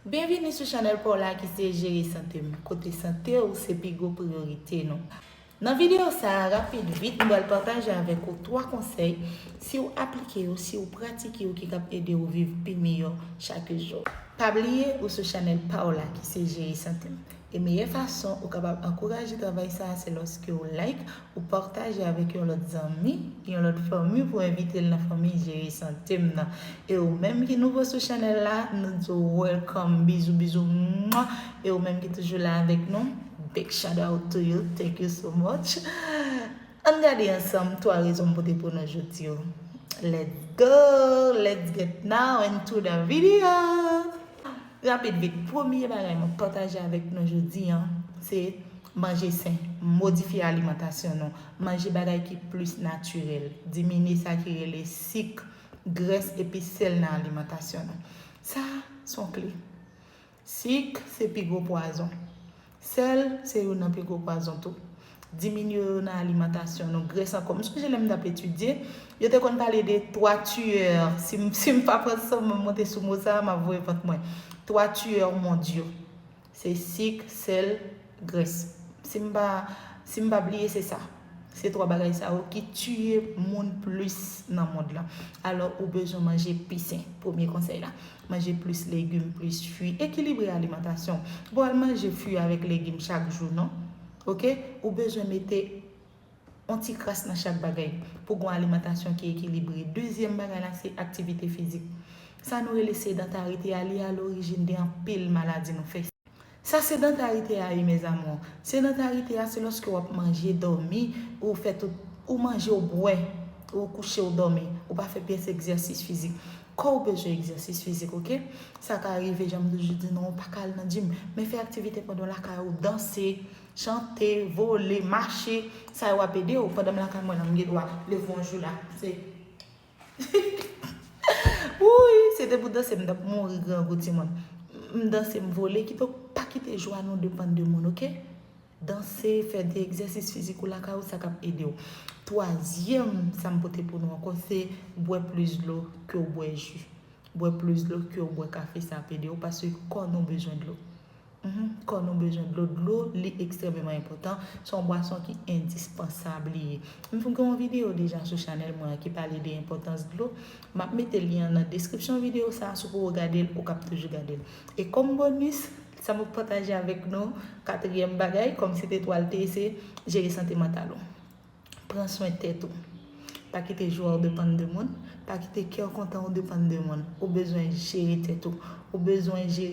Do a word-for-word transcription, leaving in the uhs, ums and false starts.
Byenvini sou chanèl pa w la ki se Jere Sante M, kote sante w se pi gwo priyorite nou. Nan videyo sa a, rapid vit, m pral pataje avèk ou twa konsèy. Si w aplike yo, si w pratike yo, ki kab ede w viv pi miyò chak jou. Pa bliye, ou sou chanèl pa w la ki se Jere Sante M. E meyè fason ou kapab ankouraje travay sa a, se lòske w like, ou pataje avèk yon lòt zanmi, yon lòt fanmi pou envite l nan fanmi Jere Sante M nan. E ou menm ki nouvo sou chanèl la, nou di w welcome, bizou bizou, mwa. E ou menm ki toujou la avèk nou, big shout out to you, thank you so much. Ann gade ansanm twa rezon m pote pou nou jodi yo. Let's go, let's get now into the video. Rapid vit, premye bagay mwen pataje avèk nou jodi an, se manje sen, modifye alimantasyon nou, manje bagay ki plis natirèl, diminye sa ki rele sik, grès epi sèl nan alimantasyon nou. Sa, se yon kle. Sik, se pi gwo pwazon. Sèl, se youn nan pi gwo pwazon tou. Diminye yo nan alimantasyon nou. Grès ankò. M sonje lè m t ap etidye, yo te konn pale de twa tiyè. Si m, si m pa pran san m monte sou mo sa a, m ap voye vant mwen. Twa tiyè mondyal. Se sik, sèl, grès. Si m pa, si m pa bliye, se sa. Se twa bagay sa yo ki tiye moun plis nan mond lan. Alò, ou bezwen manje pi sen. Premye konsèy la. Manje plis legim, plis fwi. Ekilibre alimantasyon. Bon, al manje fwi avèk legim chak jou, non? Oke? Ou bezwen mete yon ti kras nan chak bagay pou gen yon alimantasyon ki ekilibre. Dezyèm bagay la, se aktivite fizik. Sa nou rele sedantarite a, li a lorijin de anpil maladi nou fè. Sa sedantarite a ye, mes amours. Sedantarite a, se lòske w ap manje, dòmi, ou fè tout, ou manje, w bwè, ou kouche, w dòmi, ou pa fè pyès egzèsis fizik. Kò w bezwen egzèsis fizik, oke? Sa ka rive, jan m toujou di nou, ou pa ka al nan gym, men fè aktivite pandan w lakay ou, danse, chante, vole, mache, sa yo ap ede w. Pandan m lakay mwen la, m gen dwa leve yon jou la, se Wouy, se te pou danse, m t ap mouri grangou timoun. M danse, m vole, kite w pa kite jwa nou depann de moun, oke? Danse, fè de egzèsis fizik ou lakay ou, sa k ap ede w. Twazyèm, sa m pote pou nou ankò, se bwè plis dlo ke w bwè ji. Bwè plis dlo ke w bwè kafe, sa ap ede w, paske kò nou bezwen dlo. Mhm, kò nou bezwen dlo. Dlo, li ekstrèmeman enpòtan. Se yon bwason ki endispansab li ye. M fin gen yon videyo deja sou chanèl mwen an ki pale de enpòtans dlo. M ap mete lyen an nan deskripsyon videyo sa a, si w poko gade l, ou kab toujou gade l. E kòm bonis, sa m ap pataje avèk nou, katriyèm bagay, kòm se te twa l te ye, se jere sante mantal ou. Pran swen tèt ou. Pa kite jwa w depann de moun. Pa kite kè w kontan w depann de moun. Ou bezwen jere tèt ou. Ou bezwen jere